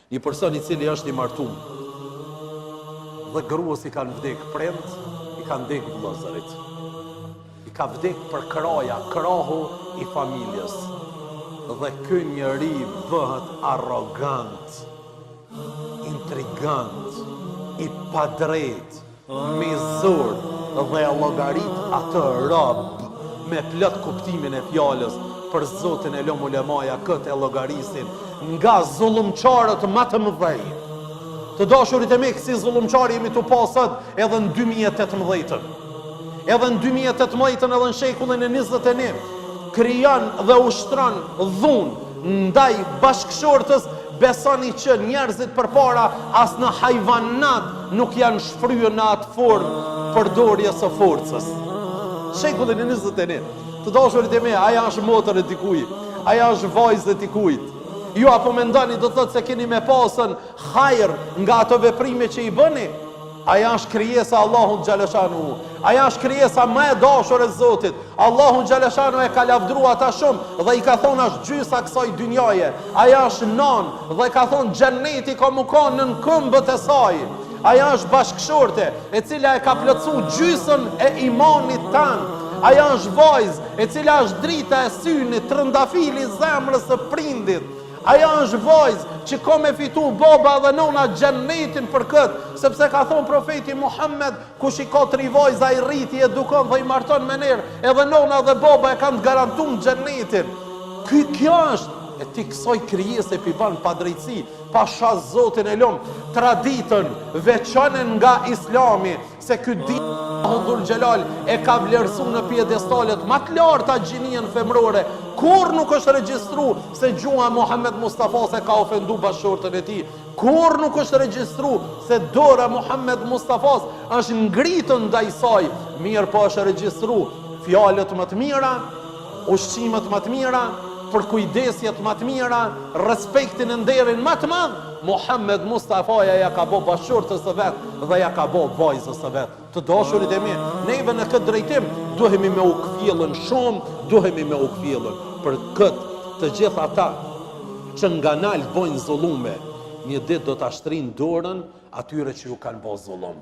Një person i cili është i martum dhe gruas i kanë vdek prindt, i kanë vdek vëllezërit. I ka vdek përkrahja, krahu i familjes. Dhe ky njeri bëhet arrogant, intrigant, i padrejtë, Mizor dhe e llogarit atë rob me plot kuptimin e fjalës për Zotin e lum ulemaja këtë e llogarisin nga zullumqarët ma të mëdhej. Të dashurit e mi kësi zullumqarë jemi tu pa sot edhe në 2018-ën. Edhe në 2018-ën edhe në shekullin e 21 krijon dhe ushtron dhunë Ndaj bashkëshortes besoni që njerëzit përpara as në hajvanat nuk janë shfryrë në atë formë përdorjes së forcës. Shekullin e 21. Të dashurit e mi, aja është motër e dikujt, aja është vajzë e dikujt. Ju a po mendoni do të thotë se keni me pasën hajr nga ato veprime që i bëni? Aja është krijesa e Allahut xhaleshanuhu. Aja është krijesa më e dashur e Zotit. Allahu xhaleshanuhu e ka lavdru ata shumë dhe i ka thonë është gjysa kësaj dynjaje. Aja është nanë dhe ka thonë xhenneti ka mu kanë nën këmbët e saj. Aja është bashkëshorte e cila e ka plotësu gjysën e imanit tanë. Aja është vajzë e cila është drita e synit, trëndafili i zemrës së prindit. Ajo është vajzë që ka me fitu baba dhe nona xhennetin për këtë, sepse ka thonë profeti Muhammed, kush i ka tri vajza i rrit, i edukon dhe i marton me nder, edhe nona dhe baba e kanë të garantum xhennetin. Ky kjo është e ti kësaj krijese p'i ban padrejtësi, pasha Zotin e lum, traditën veçone nga Islami, Se ky din Allahu Dhul Xhelal e ka vlerësu në piedestalet ma të larta gjininë femërore, kurrë nuk është regjistru se gjuha e Muhammed Mustafas e ka ofendu bashkëshorten e tij, kurrë nuk është regjistru se dora e Muhammed Mustafas është ngritën ndaj saj, mirëpo është regjistru fjalët më të mira, ushqimet më të mira, përkujdesjet më të mira, respektin e nderin më të madh, Muhammed Mustafaja ja ka bo bashkëshortes së vet dhe ja ka bo vajzës së vet. Të dashurit e mi, neve në këtë drejtim duhemi me u kthjellën shumë, duhemi me u kthjellën për këtë të gjithë ata që nga nalt bojnë zullume, një ditë do ta shtrijnë dorën atyre që ju kanë bo zullum.